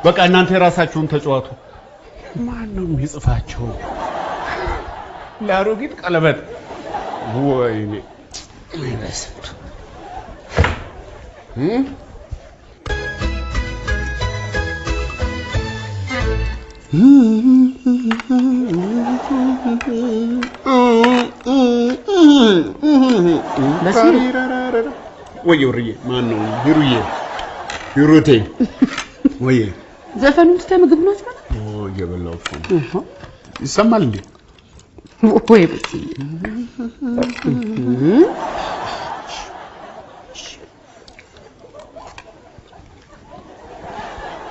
በቃ እናንተ የራሳችሁን ተጫወቱ። ማን ነው የሚጽፋቸው? ለአሮጊት ቀለበት። ወይኔ ወይ ወርዬ፣ ማን ነው ሂሩዬ? ሂሩቴ ወይ ዘፈኑን ትተህ ምግብ ነው አትበላ? እየበላሁ እኮ ነው። ይሰማል እንዴ? ወይ በስዬ፣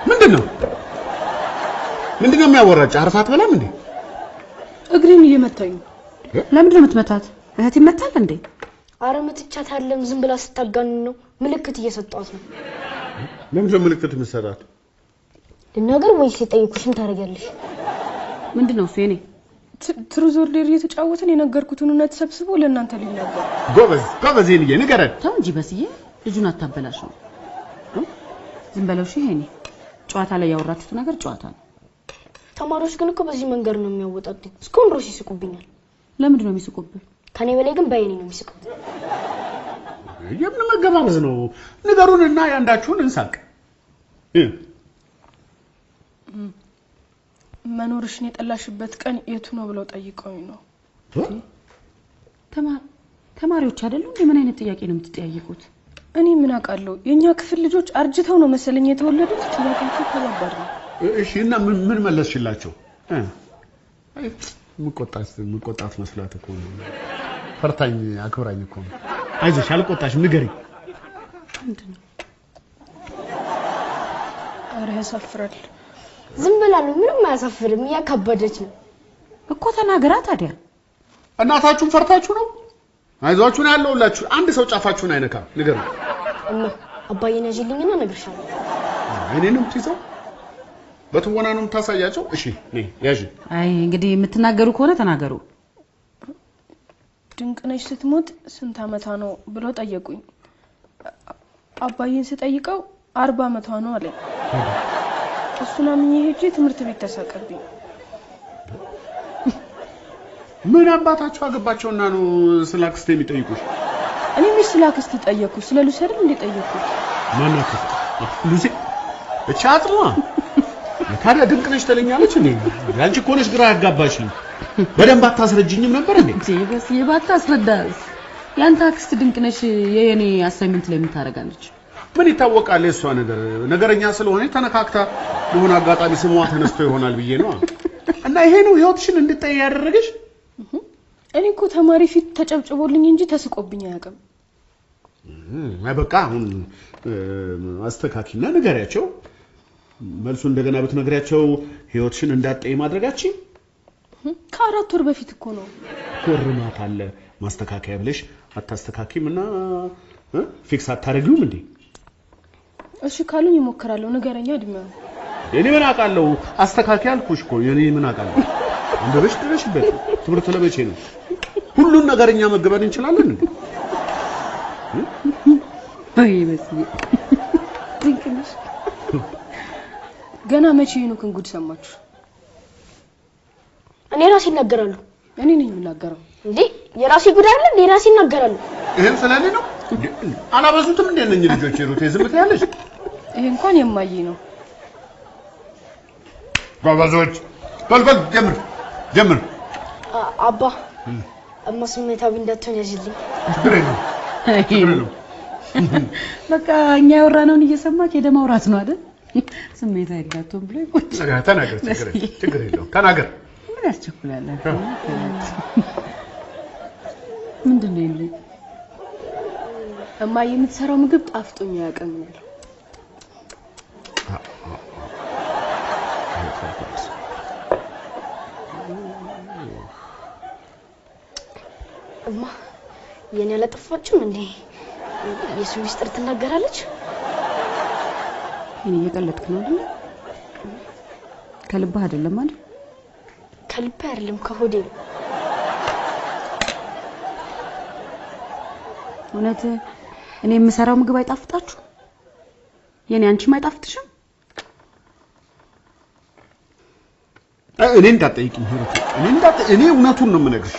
ምንድን ነው ምንድን ነው የሚያወራጭ? አርፋ አትበላም እንዴ? እግሬን እየመታኝ ነው። ለምንድን ነው የምትመታት? እህት ይመታል እንዴ? አረ መትቻታለም። ዝም ብላ ስታጋንን ነው። ምልክት እየሰጧት ነው። ለምንድን ነው ምልክት የምትሰጣት? ልናገር ወይስ የጠየኩሽን ታደርጊያለሽ? ምንድን ነው እሱ? የኔ Truth or dare እየተጫወትን የነገርኩትን እውነት ሰብስቦ ለእናንተ ሊናገር። ጎበዝ ጎበዝ፣ ይሄን ንገረን። ተው እንጂ በስዬ፣ ልጁን አታበላሽው። ዝም በለው እሺ። ይሄኔ ጨዋታ ላይ ያወራችሁት ነገር ጨዋታ ነው። ተማሪዎች ግን እኮ በዚህ መንገድ ነው የሚያወጣጡኝ። እስካሁን ድረስ ይስቁብኛል። ለምንድን ነው የሚስቁብህ? ከኔ በላይ ግን በአይኔ ነው የሚስቁት። የምን መገባበዝ ነው? ንገሩንና ያንዳችሁን እንሳቅ። መኖርሽን የጠላሽበት ቀን የቱ ነው ብለው ጠይቀውኝ ነው። ተማሪዎች አይደሉ እንዴ? ምን አይነት ጥያቄ ነው የምትጠያየቁት? እኔ ምን አውቃለሁ? የኛ ክፍል ልጆች አርጅተው ነው መሰለኝ የተወለዱት። ጥያቄያቸው ከባባድ ነው። እሺ፣ እና ምን መለስሽላቸው? አይ ምቆጣት መስላት እኮ ነው። ፈርታኝ አክብራኝ እኮ ነው። አይዞሽ አልቆጣሽም፣ ንገሪኝ። ምንድን ነው? ኧረ ያሳፍራል። ዝም ብላ ነው፣ ምንም አያሳፍርም። እያካበደች ነው እኮ ተናገራ ታዲያ። እናታችሁን ፈርታችሁ ነው? አይዟችሁ ነው ያለሁላችሁ። አንድ ሰው ጫፋችሁን አይነካም። ንገሩኝ። እማ አባዬን ያዥልኝና እነግርሻለሁ። እኔንም ትይዘው በትወና ነው የምታሳያቸው? እሺ ነይ ያዥ። አይ እንግዲህ የምትናገሩ ከሆነ ተናገሩ። ድንቅነሽ ስትሞት ስንት አመቷ ነው ብለው ጠየቁኝ። አባዬን ስጠይቀው 40 አመቷ ነው አለኝ። እሱን አምኜ ሄጄ ትምህርት ቤት ተሳቀብኝ። ምን አባታቸው አገባቸውና ነው ስለ አክስቴ የሚጠይቁሽ? እኔ ምን ስለ አክስት ጠየኩ? ስለ ሉሲ አይደል እንዴ ጠየኩት? ማን አክስት? ሉሲ እቻ አጥሟ። ታዲያ ድንቅነሽ ትለኛለች እንዴ? አንቺ እኮ ነሽ ግራ ያጋባሽኝ። በደንብ አታስረጅኝም ነበር እንዴ? በስዬ ባታስረዳስ? ያንተ አክስት ድንቅነሽ የኔ assignment ላይ ምን ታደርጋለች? ምን ይታወቃል? የእሷ ነገር ነገረኛ ስለሆነ ተነካክታ በሆነ አጋጣሚ ስሟ ተነስቶ ይሆናል ብዬ ነው። እና ይሄ ነው ህይወትሽን እንድትጠይ ያደረገሽ? እኔ እኮ ተማሪ ፊት ተጨብጭቦልኝ እንጂ ተስቆብኝ አያውቅም። በቃ አሁን አስተካኪና ንገሪያቸው። መልሱ እንደገና ብትነግሪያቸው ህይወትሽን እንዳትጠይ ማድረጋችን ከ4 ወር በፊት እኮ ነው። እርማት አለ ማስተካከያ ብለሽ አታስተካኪም እና fix አታረጊውም እንዴ? እሺ ካሉኝ እሞክራለሁ። ንገረኛ እድሜው። እኔ ምን አውቃለሁ? አስተካኪ አልኩሽ እኮ። እኔ ምን አውቃለሁ? አንብበሽ ድረሽበት። ትምህርት ለመቼ ነው? ሁሉን ነገር እኛ መገበን እንችላለን እንዴ? አይ በስዬ ድንቅነሽ ገና መቼ ሄኖክን ጉድ ሰማችሁ? እኔ ራሴ እናገራለሁ። እኔ ነኝ የምናገረው እንዴ? የራሴ ጉድ አይደል እንዴ? ራሴ እናገራለሁ። ይሄን ስለኔ ነው? አላበዙትም እንዴ እነኚህ ልጆች? ሩቴ ዝም ትያለሽ? ይሄ እንኳን የማይ ነው። ጎበዞች በል በል ጀምር ጀምር። አባ እማ ስሜታዊ እንዳትሆን ያዥልኝ። ችግር የለውም ችግር የለውም። በቃ እኛ ያወራነውን እየሰማክ ሄደህ ማውራት ነው አይደል? ስሜታዊ እንዳትሆን ብሎ ይቆጭ። ተናገር፣ ችግር የለውም ተናገር። ምን ያስቸኩላል? ምንድን ነው ይሄ? እማዬ የምትሰራው ምግብ ጣፍጦኝ አያውቅም ነው ያለው። እማ የኔ አላጠፋችም እንዴ? የሱ ሚስጥር ትናገራለች? እኔ እየቀለድክ ነው አይደል? ከልብህ አይደለም አይደል? ከልቤ አይደለም ከሆዴ ነው። እውነት እኔ የምሰራው ምግብ አይጣፍጣችሁ? የኔ አንቺም አይጣፍጥሽም? እኔ እንዳትጠይቂኝ ሂሩት፣ እኔ እውነቱን ነው የምነግርሽ።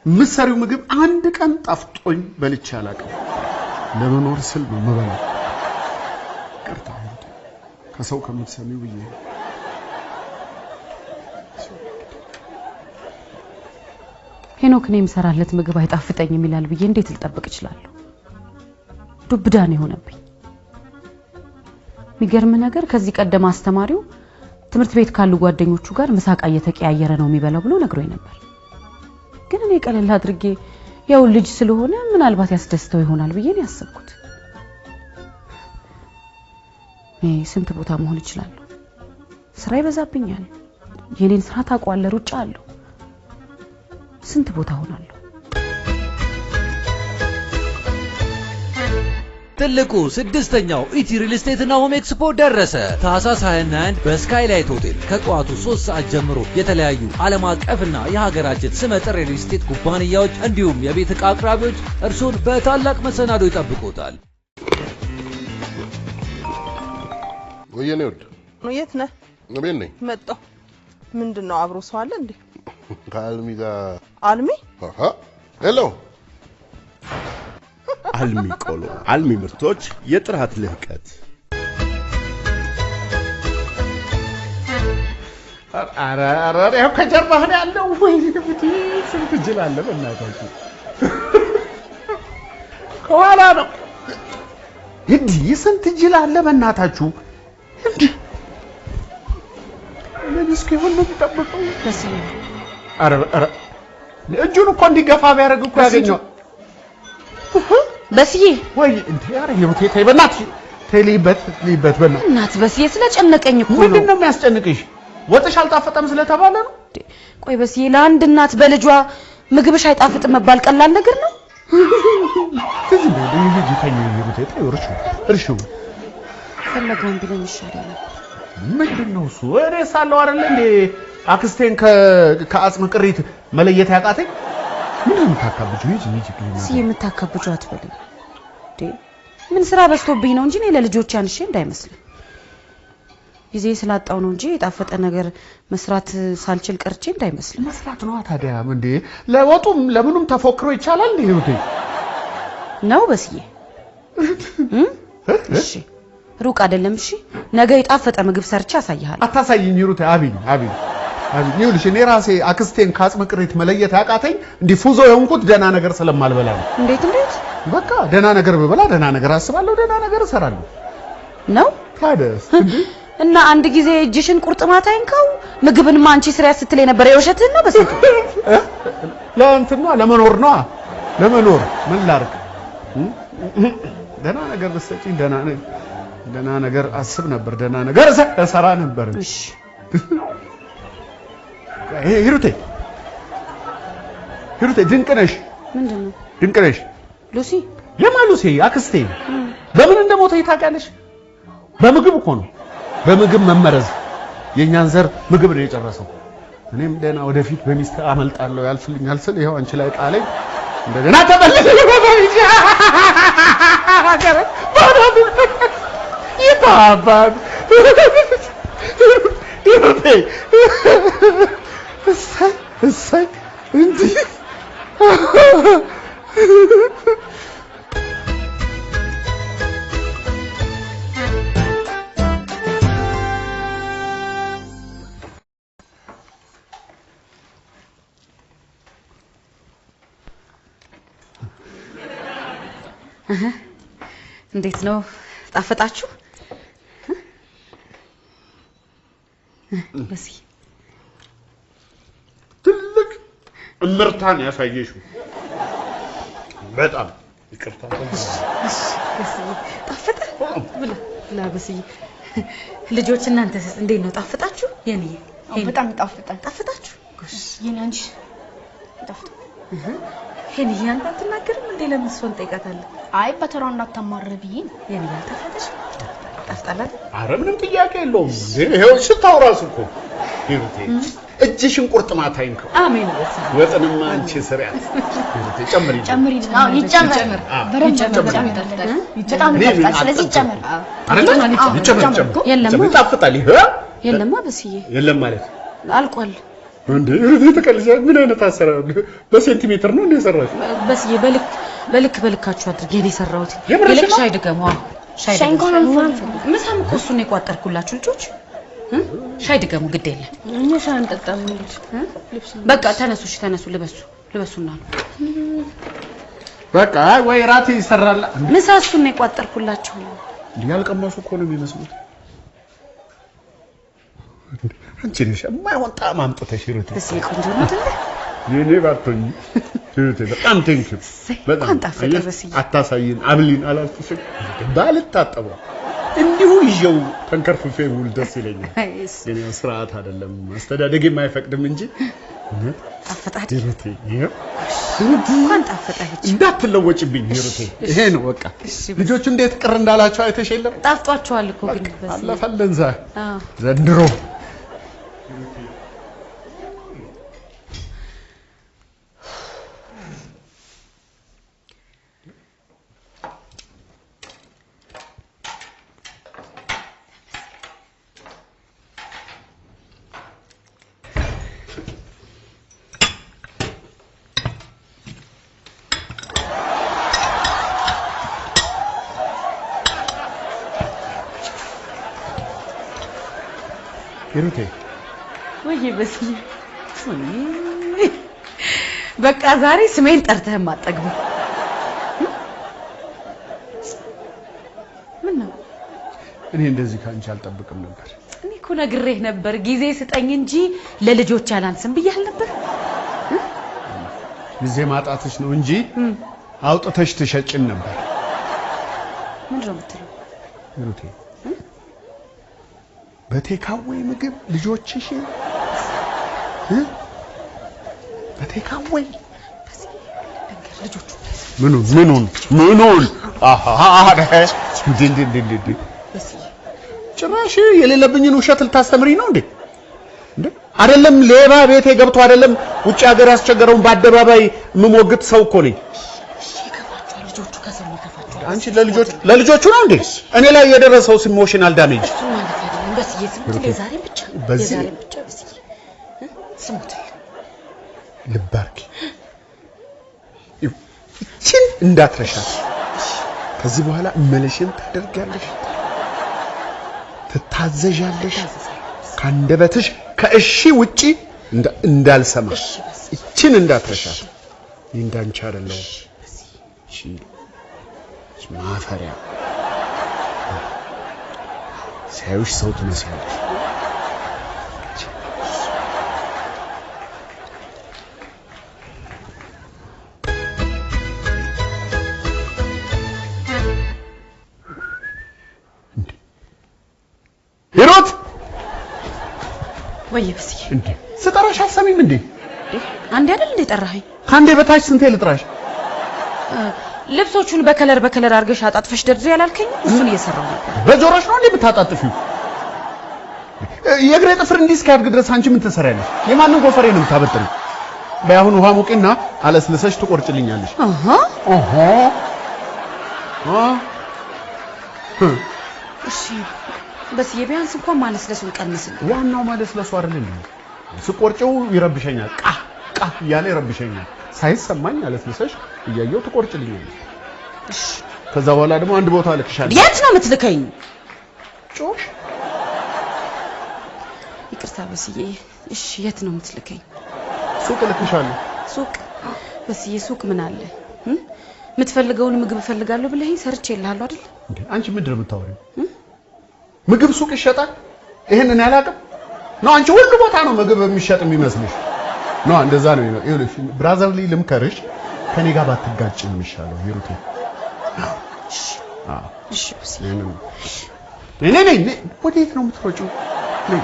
የምትሰሪው ምግብ አንድ ቀን ጣፍጦኝ በልቼ አላውቅም። ለመኖር ስል ነው የምበላው። ይቅርታ ሂሩት፣ ከሰው ከምትሰሚው ብዬ ነው። ሄኖክ እኔ የምሰራለት ምግብ አይጣፍጠኝም ይላል ብዬ እንዴት ልጠብቅ እችላለሁ? ዱብዳ ነው የሆነብኝ። የሚገርም ነገር ከዚህ ቀደም አስተማሪው ትምህርት ቤት ካሉ ጓደኞቹ ጋር ምሳቃ እየተቀያየረ ነው የሚበላው ብሎ ነግሮኝ ነበር። ግን እኔ ቀለል አድርጌ ያው ልጅ ስለሆነ ምናልባት ያስደስተው ይሆናል ብዬ ነው ያሰብኩት። እኔ ስንት ቦታ መሆን እችላለሁ? ስራ ይበዛብኛል። የኔን ስራ ታውቀዋለህ፣ ሩጫ አለው። ስንት ቦታ ሆናለሁ። ትልቁ ስድስተኛው ኢቲ ሪል ስቴት እና ሆም ኤክስፖ ደረሰ። ታህሳስ 21 በስካይላይት ሆቴል ከጠዋቱ 3 ሰዓት ጀምሮ የተለያዩ ዓለም አቀፍና የሀገራችን ስመጥር ሪል ስቴት ኩባንያዎች እንዲሁም የቤት ዕቃ አቅራቢዎች እርሶን በታላቅ መሰናዶ ይጠብቁታል። ወየኔ ወድ የት ነህ? ቤት ነኝ። መጣሁ። ምንድነው አብሮ ሰው አለ እንዴ? ከአልሚ ጋር። አልሚ? አሃ hello። አልሚ ቆሎ፣ አልሚ ምርቶች፣ የጥራት ልህቀት። ኧረ ኧረ ይኸው ከጀርባህ ነው ያለው። ወይኔ ጉዴ፣ ስንት ጅል አለ በእናታችሁ። ከኋላ ነው እንዲህ፣ ስንት ጅል አለ በእናታችሁ። እንዲህ ምን እስኪሆን ነው የሚጠብቀው? ኧረ ኧረ እጁን እኮ እንዲገፋ ቢያደርግ እኮ ያገኘዋል። በስዬ ወይ እንዴ! ኧረ ሂሩቴ ተይ በእናትሽ ተይ፣ ልሂበት ልሂበት በእናትሽ። እናት በስዬ ስለጨነቀኝ እኮ ነው። ምንድን ነው የሚያስጨንቅሽ? ወጥሽ አልጣፈጠም ስለተባለ ነው? ቆይ በስዬ፣ ለአንድ እናት በልጇ ምግብሽ አይጣፍጥም መባል ቀላል ነገር ነው? ዝም በይ ልጅ፣ ተይ ሂሩቴ ተይ፣ እርሺው እርሺው። ፈለገውን ቢለኝ ይሻለኝ ነበር። ምንድን ነው እሱ? እኔ ሳለሁ አይደለ እንዴ አክስቴን ከአጽም ቅሪት መለየት ያቃተኝ? ምንድን ነው የምታካብጂው? ሂጂ ሂጂ። እስኪ የምታካብጂው አትበለኝ። እንዴ ምን ስራ በዝቶብኝ ነው እንጂ እኔ ለልጆቼ አንሼ እንዳይመስልህ። ጊዜ ስላጣው ነው እንጂ የጣፈጠ ነገር መስራት ሳልችል ቀርቼ እንዳይመስልህ። መስራት ነዋ ታዲያ። እንዴ ለወጡም ለምኑም ተፎክሮ ይቻላል እንዴ ሂሩቴ? ነው በስዬ። እሺ ሩቅ አይደለም። እሺ ነገ የጣፈጠ ምግብ ሰርቼ አሳይሃለሁ። አታሳይኝ ሂሩቴ። አብኝ አብኝ አብኝ። ይኸውልሽ እኔ ራሴ አክስቴን ከአጽመ ቅሪት መለየት ያቃተኝ እንዲህ ፉዞ የሆንኩት ደህና ነገር ስለማልበላ ነው። እንዴት እንዴት? በቃ ደህና ነገር ብበላ ደህና ነገር አስባለሁ፣ ደህና ነገር እሰራለሁ። ነው ታዲያስ? እንዴ እና አንድ ጊዜ እጅሽን ቁርጥማት አይንካው ምግብንማ አንቺ ስሪያ ስትል የነበረ የውሸትህን ነው። በስንቱ ለእንትን ነዋ፣ ለመኖር ነዋ። ለመኖር ምን ላድርግ? ደህና ነገር ብትሰጪኝ ደህና ነገር አስብ ነበር፣ ደህና ነገር እሰራ ነበር። እሺ ሂሩቴ ሂሩቴ ድንቅ ነሽ። ምንድን ነው ድንቅ ነሽ? ሉሲ። የማ ሉሲ? አክስቴ በምን እንደሞተ ታውቂያለሽ? በምግብ እኮ ነው፣ በምግብ መመረዝ። የእኛን ዘር ምግብ ነው የጨረሰው። እኔም ደህና ወደፊት በሚስት አመልጣለሁ ያልፍልኛል ስል ይኸው አንቺ ላይ ጣለኝ። እንደገና ተመለሰ። ይባባል ሂሩቴ። እሰይ እሰይ እንዲህ እንዴት ነው ጣፈጣችሁ? በስዬ ትልቅ እምርታን ያሳየሽው በጣም ይቅርታ። ጣፈጠ ብላ ብላ በስዬ። ልጆች እናንተስ እንዴት ነው ጣፈጣችሁ? የኔ በጣም ይጣፍጣል። ጣፈጣችሁ? የኔ አንቺ ይጣፍጣል። ሄንዬ አንተ አትናገርም እንዴ? ለምን እሷን እንጠይቃታለን? አይ በተራው እንዳታማር ብዬ ነው። የኔ አልጣፈጠሽ? ጣፍጣል አይደል? ኧረ ምንም ጥያቄ የለውም። ይኸው ሽታው ራሱ እኮ ሂሩቴ፣ እጅሽን ቁርጥማት አይንከው። አሜን። ወጥንማ አንቺ ስሪያት ሂሩቴ። ጨምሪ ጨምሪ። አዎ ይጨመር፣ በደንብ ይጨመር። በጣም ይጣፍጣል። ስለዚህ ይጨመር አይደለ? ይጨመር ይጨመር። የለም ይጣፍጣል። ይሄ የለማ በስዬ። የለም ማለት አልቋል እንዴ? ተቀልጃ። ምን አይነት አሰራር? በሴንቲሜትር ነው እንዴ የሰራሽው? በስዬ፣ በልክ በልክ በልካችሁ አድርጌ ነው የሰራሁት። የምርሽን ይልቅ ነው? ሻይ ድገሙ። አዎ ሻይ ሻይ ድገሙ። እንኳን አንፈልግም። ምሳም እኮ እሱን ነው የቋጠርኩላችሁ ልጆች። ሻይ ድገሙ፣ ግድ የለም። እኛ ሻይ አንጠጣም። እንሂድ። ልብስ በቃ ተነሱ፣ እሺ ተነሱ፣ ልበሱ፣ ልበሱና ነው በቃ አይ ወይ ራት ይሰራል። ምሳ እሱን ነው የቋጠርኩላችሁ። ያልቀመሱ እኮ ነው የሚመስሉት። አንቺ ነሽ የማይሆን ጣዕም አምጥተሽ ሂሩቴ። በስዬ ቆንጆ ነው አይደለ? የኔ ባትሆኚ ሂሩቴ በጣም thank you። በጣም እንኳን ጣፈጠ አየሽ፣ በስዬ። አታሳይን አብሊን አላልኩሽም? ባልታጠበው እንዲሁ ይዤው ተንከርፍፌ ውል ደስ ይለኛል። ግን ያው ስርዓት አይደለም አስተዳደግ የማይፈቅድም እንጂ እውነት ጣፈጠ አይደል? ሂሩቴ ይኸው እንኳን ጣፈጠ ብቻ። እንዳትለወጭብኝ ሂሩቴ። ይሄ ነው በቃ። ልጆቹ እንዴት ቅር እንዳላቸው አይተሽ የለም? ጣፍጧቸዋል እኮ ግን በስዬ። አለፈልን አዎ። ዘንድሮ። ሂሩቴ ወይ በስዬ፣ በቃ ዛሬ ስሜን ጠርተህም አጠግብም። ምን ነው? እኔ እንደዚህ ከአንቺ አልጠብቅም ነበር። እኔ እኮ ነግሬህ ነበር፣ ጊዜ ስጠኝ እንጂ ለልጆች አላንስም ብዬህ አልነበር? ጊዜ ማጣትሽ ነው እንጂ አውጥተሽ ትሸጭን ነበር። ምንድን ነው የምትለው? ሂሩቴ በቴካዌ ምግብ ልጆችሽ እ በቴካዌ ልጆቹ ምኑን ምኑን ምኑን? አሃ እንዴ እንዴ እንዴ እንዴ! ጭራሽ የሌለብኝን ውሸት ልታስተምሪኝ ነው እንዴ? እንዴ አይደለም፣ ሌባ ቤቴ ገብቶ አይደለም ውጭ ሀገር ያስቸገረውን በአደባባይ የምሞግት ሰው እኮ ነኝ። ይከፋቸዋል፣ ልጆቹ ከሰሙ ይከፋቸዋል። አንቺ ለልጆቹ ነው እንዴ እኔ ላይ የደረሰው emotional damage? እሱ ማለት አይደለም በስዬ፣ ስሙት፣ የዛሬን ብቻ የዛሬን ብቻ በስዬ ስሙት። ልባርኪ ይህችን እንዳትረሻት። ከዚህ በኋላ እመለሽን ታደርጊያለሽ፣ ትታዘዣለሽ። ከአንደበትሽ ከእሺ ውጪ እንዳልሰማ ይህችን እንዳትረሻት። እኔ እንዳንቺ አይደለሁም። እሺ ማፈሪያ ሲያዩሽ ሰው ትመስያለሽ። ሂሩት ወይ በስዬ፣ እንዴ ስጠራሽ አትሰሚም እንዴ? አንዴ አይደል እንዴ ጠራኸኝ? ከአንዴ በታች ስንቴ ልጥራሽ? ልብሶቹን በ color በ color አድርገሽ አጣጥፈሽ ደርድሪ ያላልከኝ? እሱን እየሰራሁ ነበር። በጆሮሽ ነው እንዴ የምታጣጥፊው? የእግሬ ጥፍር እንዲህ እስኪያድግ ድረስ አንቺ ምን ትሰሪያለሽ? የማንን ጎፈሬ ነው የምታበጥሪው? በይ አሁን ውሃ ሙቂና አለስልሰሽ ትቆርጭልኛለሽ። አሃ ኦሆ አ እሺ በስዬ፣ ቢያንስ እንኳን ማለስለሱን ቀንስልኝ። ዋናው ማለስለሱ አይደል እንዴ? ስቆርጭው ይረብሸኛል። ቃ ቃ እያለ ይረብሸኛል። ሳይሰማኝ አለስልሰሽ እያየው ትቆርጭልኛለሽ። እሺ ከዛ በኋላ ደግሞ አንድ ቦታ እልክሻለሁ። የት ነው የምትልከኝ? ጮሽ። ይቅርታ በስዬ። እሺ የት ነው የምትልከኝ? ሱቅ እልክሻለሁ። ሱቅ? በስዬ ሱቅ ምን አለ? የምትፈልገውን ምግብ እፈልጋለሁ ብለኸኝ ሰርቼልሃለሁ አይደል? እንዴ አንቺ ምንድን ነው የምታወሪው? ምግብ ሱቅ ይሸጣል? ይሄንን ያላቅም ነው። አንቺ ሁሉ ቦታ ነው ምግብ የሚሸጥ የሚመስልሽ? ነው እንደዛ ነው የሚመስልሽ። ይኸውልሽ brotherly ልምከርሽ፣ ከኔ ጋር ባትጋጭ ነው የሚሻለው ሂሩቴ። አዎ እሺ በስዬ። ነይ ነይ ነይ። ወዴት ነው የምትሮጪው? ነይ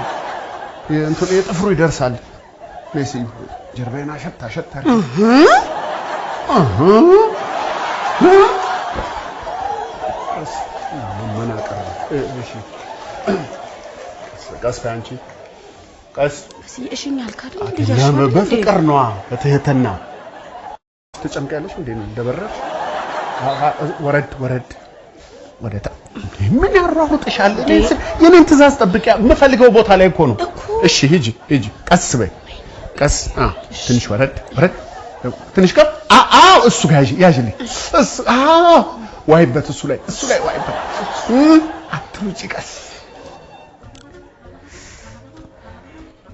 እንትኑ የጥፍሩ ይደርሳል። ነይ እስኪ ጀርባዬን አሸት አሸት አድርጊ። እህ መመናቀር ነው። እሺ ቀስ በይ አንቺ ቀስ። በስዬ እሽኝ አልክ አይደል? እንዴ አይደለም በፍቅር ነዋ፣ በትህትና። ትጨምቂያለሽ እንዴ ነው እንደበረርሽ? ወረድ ወረድ ወደ ታች። ምን ያሯሩጥሻል? የኔን ትእዛዝ ጠብቂ። የምፈልገው ቦታ ላይ እኮ ነው። እሺ ሂጂ ሂጂ፣ ቀስ በይ ቀስ። ትንሽ ወረድ ወረድ፣ ትንሽ ከፍ። አዎ እሱ ጋር ያዥልኝ። እሱ አዎ፣ ዋይበት፣ እሱ ላይ እሱ ላይ ዋይበት። አትሩጪ፣ ቀስ።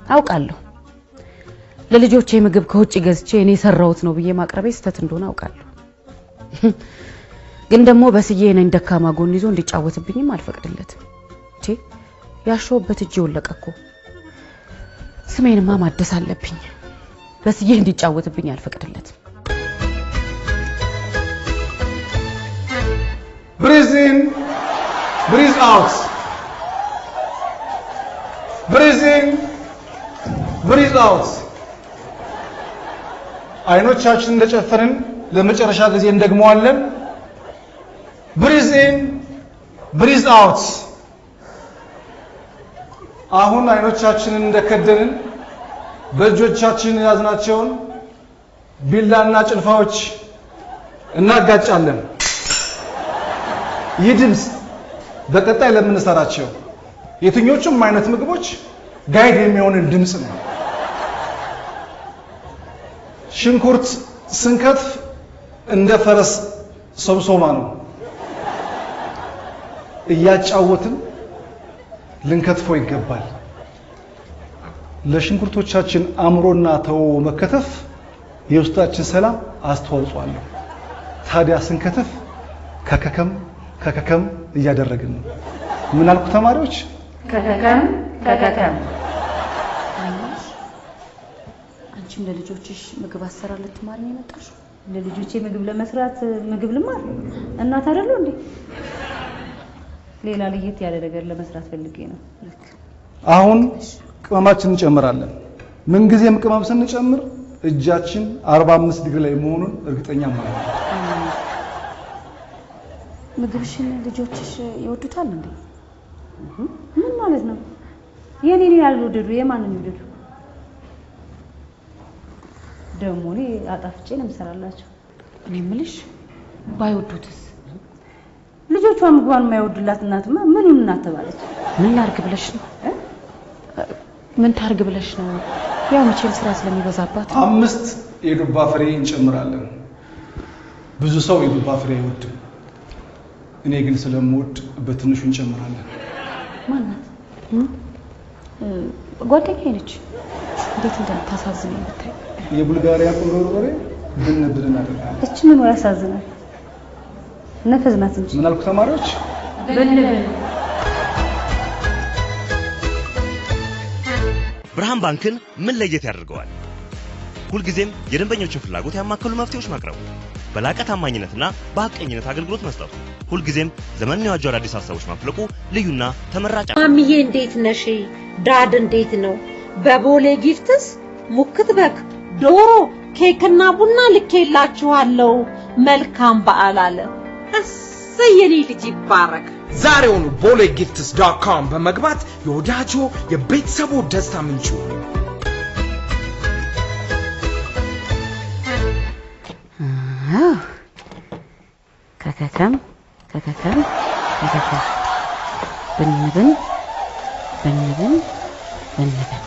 አውቃለሁ ለልጆቼ ምግብ ከውጭ ገዝቼ እኔ የሰራሁት ነው ብዬ ማቅረቤ ስህተት እንደሆነ አውቃለሁ። ግን ደግሞ በስዬ የኔን ደካማ ጎን ይዞ እንዲጫወትብኝም አልፈቅድለትም። እቺ ያሾበት እጅ ወለቀ እኮ። ስሜንማ ማደስ አለብኝ። በስዬ እንዲጫወትብኝ አልፈቅድለትም። Breathe in, breathe out. Breathe in, breathe out. አይኖቻችንን እንደጨፈንን ለመጨረሻ ጊዜ እንደግመዋለን። Breathe in, breathe out. አሁን አይኖቻችንን እንደከደንን በእጆቻችን የያዝናቸውን ቢላና ጭልፋዎች እናጋጫለን። ይህ ድምፅ በቀጣይ ለምንሰራቸው የትኞቹም አይነት ምግቦች guide የሚሆንን ድምፅ ነው። ሽንኩርት ስንከትፍ እንደ ፈረስ ሶምሶማ ነው። እያጫወትን ልንከትፈው ይገባል። ለሽንኩርቶቻችን አእምሮና ተውቦ መከተፍ የውስጣችን ሰላም አስተዋጽኦ አለው። ታዲያ ስንከትፍ ከከከም ከከከም እያደረግን ነው። ምን አልኩ ተማሪዎች? ከከከም ከከከም። አንቺም ለልጆችሽ ምግብ አሰራር ልትማሪ ነው የመጣሽው? ለልጆቼ ምግብ ለመስራት ምግብ ልማር? እናት አይደለሁ እንዴ? ሌላ ለየት ያለ ነገር ለመስራት ፈልጌ ነው። አሁን ቅመማችንን እንጨምራለን። ምን ጊዜም ቅመም ስንጨምር እጃችን 45 ዲግሪ ላይ መሆኑን እርግጠኛ መሆን አለብን። ምግብሽን ልጆችሽ ይወዱታል እንዴ? ምን ማለት ነው? የኔን ያልወደዱ የማንን ይወደዱ? ደግሞ እኔ አጣፍጬ ነው የምሰራላቸው። እኔ የምልሽ ባይወዱትስ? ልጆቿ ምግቧን የማይወዱላት እናትማ ምኑን እናት ተባለች? ምን ላርግ ብለሽ ነው? ምን ታርግ ብለሽ ነው? ያው መቼም ስራ ስለሚበዛባት። 5 የዱባ ፍሬ እንጨምራለን። ብዙ ሰው የዱባ ፍሬ አይወድም። እኔ ግን ስለምወድ በትንሹ እንጨምራለን። ማናት? ጓደኛዬ ነች። እንዴት እንደምታሳዝነኝ ብታይ። የቡልጋሪያ ቁንዶ በርበሬ ብን ብን እናደርጋለን። እቺ ምን ያሳዝናል? ነፈዝ ናት እንጂ። ምን አልኩ ተማሪዎች? ብን ብን። ብርሃን ባንክን ምን ለየት ያደርገዋል? ሁልጊዜም የደንበኞችን ፍላጎት ያማከሉ መፍትሄዎች ማቅረቡ፣ በላቀ ታማኝነትና በሐቀኝነት አገልግሎት መስጠቱ፣ ሁልጊዜም ዘመንን የዋጁ አዳዲስ ሀሳቦች ማፍለቁ ልዩና ተመራጭ። ማሚዬ እንዴት ነሽ? Dad እንዴት ነው? በቦሌ ጊፍትስ ሙክት በግ፣ ዶሮ፣ ኬክና ቡና ልኬላችኋለሁ። መልካም በዓል አለ። እሰይ የኔ ልጅ ይባረክ። ዛሬውኑ ቦሌ ጊፍትስ.com በመግባት የወዳጆ የቤተሰቦ ደስታ ምንጭ ይሁኑ። ከከከም ከከከም ከከከም፣ ብን ብን ብን ብን ብን ብን።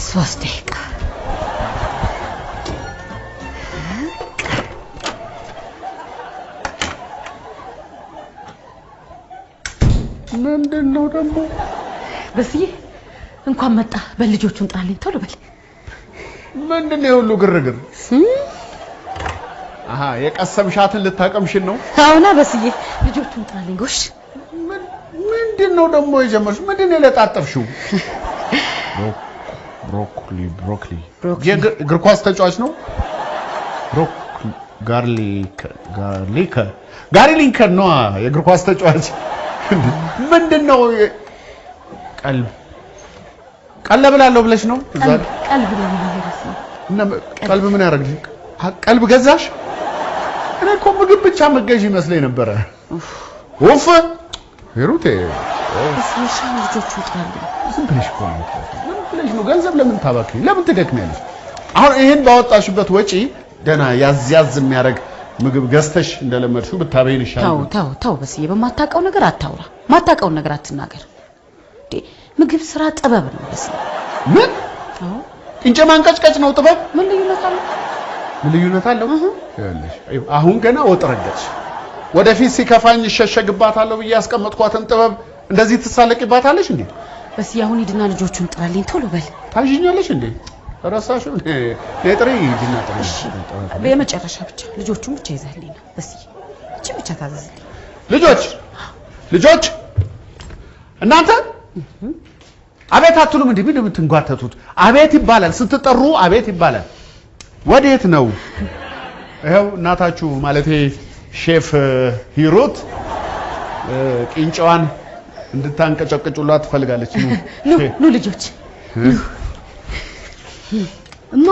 ሶስት ደቂቃ። ምንድን ነው ደግሞ? በስዬ እንኳን መጣ። በልጆቹን ጥራልኝ ቶሎ በል። ምንድን ነው የሁሉ ግርግር? አሃ የቀሰምሻትን ልታቀምሽን ነው? አሁና በስዬ ልጆቹን ጥራልኝ። ጎሽ ምንድን ነው ደግሞ የጀመርሽው? ምንድን ነው የለጣጠፍሽው? ብሮኮሊ ብሮኮሊ የእግር ኳስ ተጫዋች ነው። ብሮኮሊ ጋሪ ሊንከር ነው የእግር ኳስ ተጫዋች። ምንድን ነው ቀልብ ቀለብላለሁ ብለሽ ነው? ቀልብ ነው የሚለው። እና ቀልብ ምን ያደርግልሽ? ቀልብ ገዛሽ? እኔ እኮ ምግብ ብቻ መገዥ ይመስለኝ ነበረ። ኡፍ ሂሩቴ፣ ልጆቹ ይጥራሉ። ዝም ብለሽ እኮ ነው ዝም ብለሽ ነው። ገንዘብ ለምን ታባክኝ? ለምን ትደክሚያለሽ? አሁን ይሄን ባወጣሽበት ወጪ ደህና ያዝ ያዝ የሚያደርግ ምግብ ገዝተሽ እንደለመድሽው ብታበይን ይሻላል። ተው ተው ተው በስዬ፣ በማታውቀው ነገር አታውራ፣ ማታውቀውን ነገር አትናገር። እንዴ ምግብ ስራ ጥበብ ነው በስዬ። ምን ቅንጨ ማንቀጭቀጭ ነው ጥበብ? ምን ልዩነት አለው? ምን ልዩነት አለው? ይኸውልሽ አሁን ገና ወጥ ረገጥሽ። ወደፊት ሲከፋኝ እሸሸግባታለሁ ብዬ ያስቀመጥኳትን ጥበብ እንደዚህ ትሳለቂባታለሽ እንዴ? በስዬ አሁን ሂድና ልጆቹን ጥራልኝ ቶሎ በል። ታዥኛለሽ እንዴ? ረሳሽው? ጥሪ ሂጂና ጥሪ። የመጨረሻ ብቻ ልጆቹን ብቻ ይዘህልኝ ነው በስዬ። እቺ ብቻ ታዘዝልኝ። ልጆች ልጆች እናንተ አቤት አትሉም እንዴ? ምንድን ነው የምትንጓተቱት? አቤት ይባላል ስትጠሩ፣ አቤት ይባላል። ወዴት ነው? ይኸው እናታችሁ ማለቴ ሼፍ ሂሩት ቂንጫዋን እንድታንቀጨቅጩላት ትፈልጋለች። ኑ ኑ ልጆች። እማ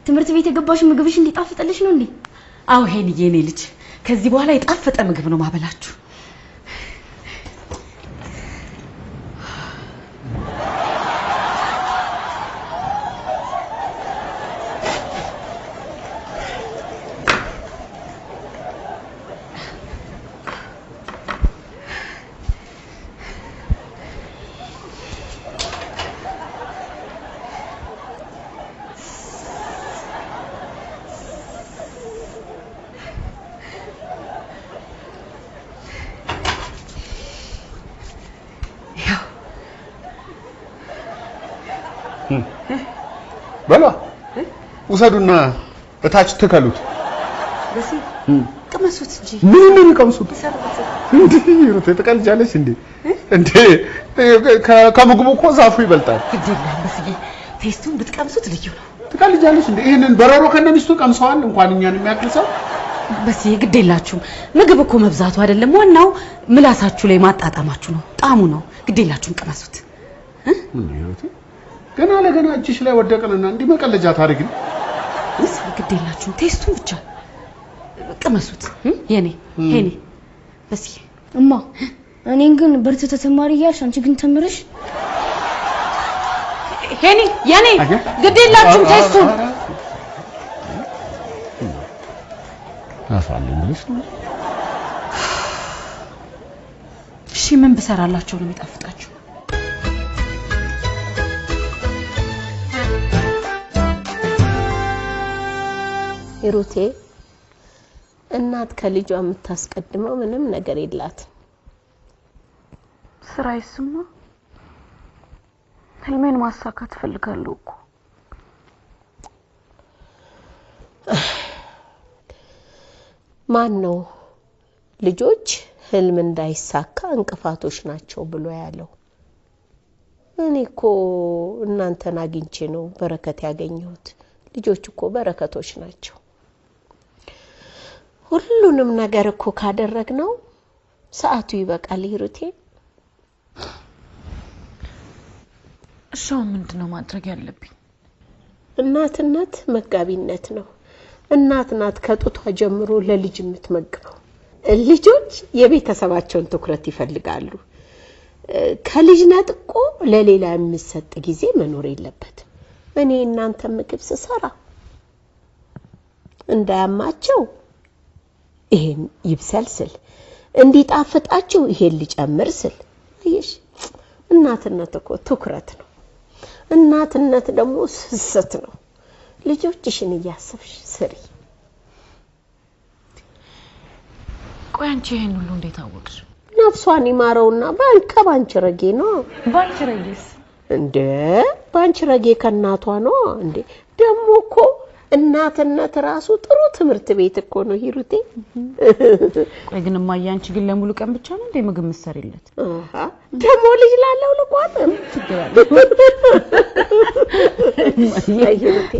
ትምህርት ቤት የገባሽ ምግብሽ እንዲጣፍጥልሽ ነው እንዴ? አዎ ሄንዬ፣ የኔ ልጅ ከዚህ በኋላ የጣፈጠ ምግብ ነው ማበላችሁ። በሏ ውሰዱና እታች ትከሉት። በሲ ቅመሱት እንጂ። ምን ነው የሚቀምሱት? እንዴ ሂሩት ትቀልጃለሽ እንዴ? እንዴ ከምግቡ እኮ ዛፉ ይበልጣል። ግድ የለም በስዬ፣ ቴስቱን ብትቀምሱት ልዩ ነው። ትቀልጃለሽ እንዴ? ይሄንን በረሮ ከነሚስቱ ቀምሰዋል። እንኳን እኛን የሚያክል ሰው። በስዬ ግድ የላችሁም። ምግብ እኮ መብዛቱ አይደለም ዋናው ምላሳችሁ ላይ ማጣጣማችሁ ነው፣ ጣዕሙ ነው። ግድ የላችሁም ቅመሱት። ምን ሂሩት ገና ለገና እጅሽ ላይ ወደቅንና እንዲህ መቀለጃ ታሪክ ነው። ግድ የላችሁም ቴስቱን ብቻ ቅመሱት። የኔ ሄኔ በስዬ። እማ እኔን ግን በርትተህ ተማሪ እያልሽ አንቺ ግን ተምረሽ። ሄኔ የኔ ግድ የላችሁም ቴስቱን። አፋለኝ ብለሽ ነው። እሺ ምን ብሰራላችሁ ነው የሚጣፍጣችሁ? ሂሩቴ እናት ከልጇ የምታስቀድመው ምንም ነገር የላትም። ስራ ይስማ ህልሜን ማሳካት እፈልጋለሁ እኮ። ማን ነው ልጆች ህልም እንዳይሳካ እንቅፋቶች ናቸው ብሎ ያለው? እኔ እኮ እናንተን አግኝቼ ነው በረከት ያገኘሁት። ልጆች እኮ በረከቶች ናቸው። ሁሉንም ነገር እኮ ካደረግነው ሰዓቱ ይበቃል ሂሩቴ። እሺ አሁን ምንድን ነው ማድረግ ያለብኝ? እናትነት መጋቢነት ነው። እናት ናት ከጡቷ ጀምሮ ለልጅ የምትመግበው። ልጆች የቤተሰባቸውን ትኩረት ይፈልጋሉ። ከልጅ ነጥቆ ለሌላ የሚሰጥ ጊዜ መኖር የለበትም። እኔ እናንተ ምግብ ስሰራ እንዳያማቸው ይሄን ይብሰል ስል፣ እንዲጣፍጣችሁ ይሄን ልጨምር ስል፣ አየሽ እናትነት እኮ ትኩረት ነው። እናትነት ደግሞ ስስት ነው። ልጆችሽን እያሰብሽ ስሪ። ቆይ አንቺ ይሄን ሁሉ እንዴት አወቅሽ? ነፍሷን ይማረውና ከባንቺ ረጌ ነው። ባንቺ ረጌስ እንዴ? ባንቺ ረጌ ከእናቷ ነው እንዴ? ደግሞ እኮ እናትነት ራሱ ጥሩ ትምህርት ቤት እኮ ነው ሂሩቴ። ቆይ ግን እማዬ አንቺ ግን ለሙሉ ቀን ብቻ ነው እንዴ ምግብ የምትሰሪለት? አሃ ደግሞ ልጅ ላለው ልቋጥም ችግር አለ። አይ ሂሩቴ።